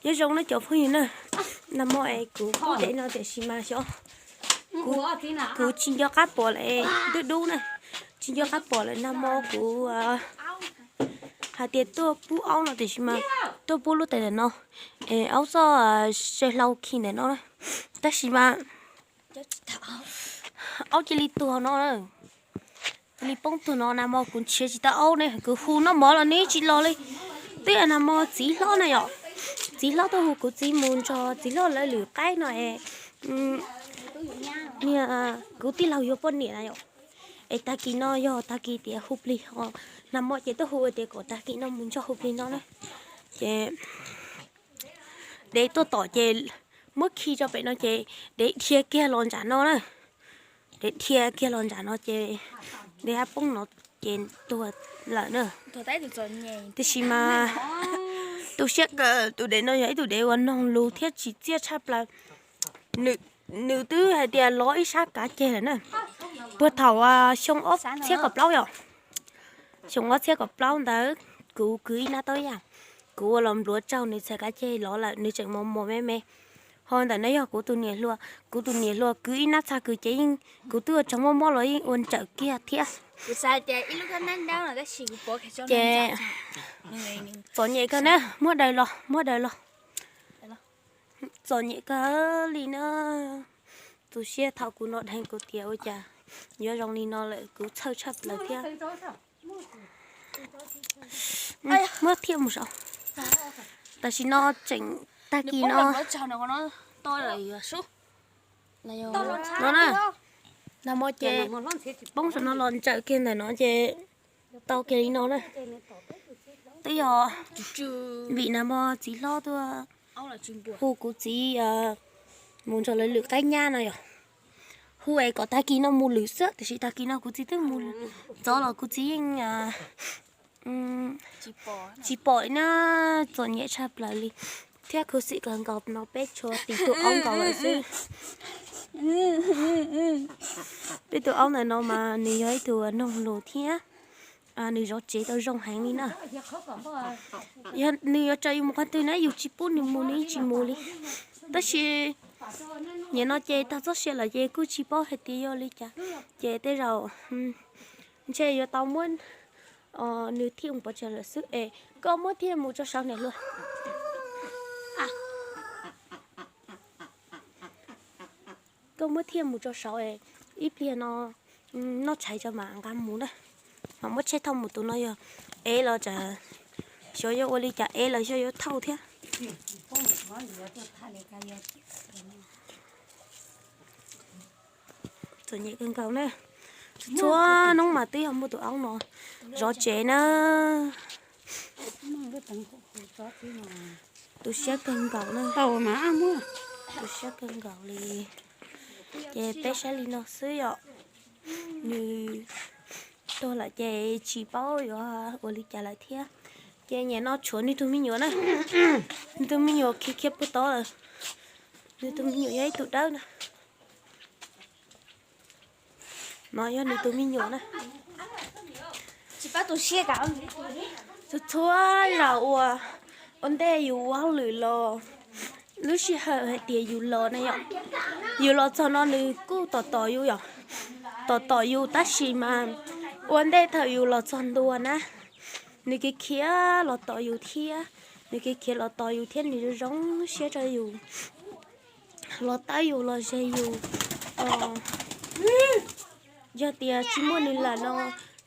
Nyob zoo na cov phooj ywg na, nag hmo es kuv pub dev no tiam sis mas xyov kuv tsis nco qab pom lawm, dub dub na, tsis nco qab pom lawm. Nag hmo kuv hais tias tuaj pub aub no tiam sis mas tuaj pub lub tais ntawm no, es aub txoj se hlau khi ntawm no na, tab sis mas aub cia li tuag no na, cia li poob tuag no. Nag hmo kuv nrhiav tsis tau aub ne, kuv hu noj mov los nws tsis los li. Twb yog nag hmo txiv hlob na yom, txiv hlob tuaj hu kuv txiv mus nrog txiv hlob lawv lwm qaib no es, niag kuv tij laug yuav poj niam na yom. Es tag kis no yog tag kis tias hu plig ho, nag hmo ces tuaj hu tias kom tag kis no mus nrog hu plig no na. Ces dev tuaj tom ces muab khi rau pem no ces dev dhia kiag los ntsam no na. Dev dhia kiag los ntsam no ces dev hab poob no ces tuag lawm na. Tiam sis mas tu siab kawg, tus dev no yog ib tug dev uas noog lus thiab tsis txiaj tshaj plaws. Nws twb hais tias lov ib sab kav ceg lawm na. Puag thaum xyoo ob txhiab kaum plaub yom, xyoo ob txhiab kaum plaub ntawd kuv kwv ib nab tau yam, kuv ua los npluav tsaug nws txhais kav ceg lov lawm, nws tseem mos mos me me. Ho ntawm no yog kuv tus niam hluas, kuv tus niam hluas kwv ib nab txhaj kws ces yeej kuv twb ua tsaug mob mob los yeej ua ntsawm kiag thiab. Ces txom nyem kawg na, muab daws los, muab daws los. Txom nyem kawg li na. Tu siab thaum kuv no dheev kuv tias ua cas yuav zoo li no lawm, kuv txhawj tshaj plaws thiab. Muab thiaj mus saud. Tam sim no tseem tag kis no, no na, nag hmo ces poob saum no los ntsawm kiag ntawm no ces tau kiag li no na. Twb yog vim nag hmo txiv hlob tuaj hu kuv txiv mus nrog lawv lwm qaib nyab no yom. Hu es kom tag kis no mus lwm xwb, tiam sis tag kis no kuv txiv twb mus txov los kuv txiv yeej tsis pom li na. Txom nyem tshaj plaws li thiab khuv xim kawg nkaus no peb tshuav tus aub nkaus lawm xwb. Peb tus aub ntawm no mas nws yog ib tug noog lus thiab nws zov tsev tau zoo heev li na. Yog nws yuav raws yus mus qhov twg na yus tsis pub nws mus nws yeej tsis mus li. Tab sis nim no ces tag txoj sia lawm ces kuj tsis paub hais tias yog li cas, ces tej zaum ntshe yuav tau muab nws thiaj mus pov tseg lawm xwb es koj muab thiaj mus tso saud niam hluas. Koj muab thiaj mus tso saud es ib pliag no noj tshais tso mam nqa mus na. Mam muab tsheb thauj mus, tus no yog ev los tsam xyov yuav ua li cas, ev los xyov yuav thauj thiab. Txom nyem kawg nkaus na. Txhua hnub mas twb yog muaj tus aub no zov tsev na. Tu siab kawg nkaus na. Tu siab kawg nkaus li. Ces peb saib li no xwb yom. Nws tuag lawm ces tsis paub yuav ua li cas lawm thiab. Ces nim no tshuav nws tus me nyuam na. Nws tus me nyuam khiav khiav puag tod lawm. Nws tus me nyuam yog ib tug dawb na. No yog nws tus me nyuam na. Txhua txhua zaus uas ua ntej yus ua hauj lwm los, lub sij hawm hais tias yus los na yom, yus los txog no nws kuj tom tom yus yom, tom tom yus tab sis mas ua ntej thaum yus los txog ntua na, nws khiav khiav los tom yus thiab, nws khiav khiav los tom yus thiab nws zoo zoo siab rau yus, los tawb yus los ze yus. Yog tias tsis muaj nws lawm no,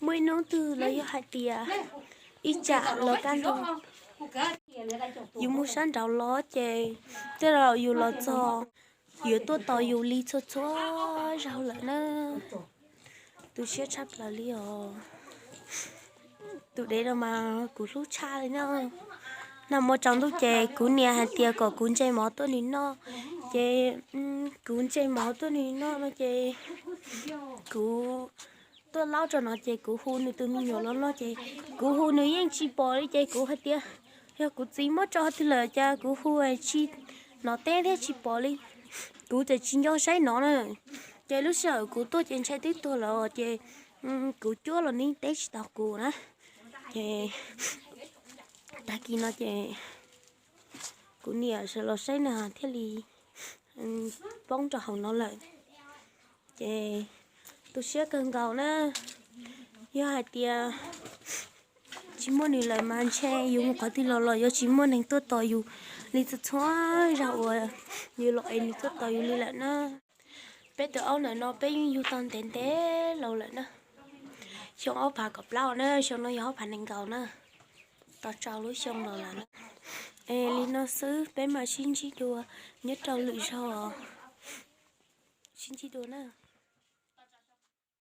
muaj ib hnub twg los yog hais tias ib tsam los kaj ntug yus mus sab nraud los ces tej zaum yus los txog yuav tuaj tos yus li txhua txhua zaug lawm na. Tu siab tshaj plaws li os. Tus dev no mas kuv hlub tshaj li na. Nag hmo tsaus ntuj ces kuv niam hais tias kom kuv ntse mov tuaj nws noj, ces kuv ntse mov tuaj nws noj no ces kuv tuaj laub rau no ces kuv hu nws tus me nyuam los no ces kuv hu nws yeej tsis pom li ces kuv hais tias yog kuv txiv muab tso twg lawm cas kuv hu tsis hnov teb thiab tsis pom li. Kuv tseem tsis nco saib no na. Ces lub sij hawm kuv tuaj ces ntshai twb tuag lawm ces kuv cuab los nws teb tsis tau kuv na. Ces tag kis no ces Kuv niam sawv los saib na thiaj li poob rau hauv no lawm. Ces tu siab kawg nkaus na. Yog hais tias tsis muaj nws lawm mas ntshe yus mus qhov twg los los yuav tsis muaj neeg tuaj tos yus li txhua txhua zaus uas yus los es nws tuaj tos yus li lawm na. Peb tus aub ntawm no peb yeej yug tau ntev ntev los lawm na. Xyoo ob phav kaum plaub na, xyoo no yog ob phav nees nkaum na. Tau rau lub xyoo los lawm na. Es li no xwb, peb mam sib ntsib dua nyob rau lwm zaug. Sib ntsib dua na.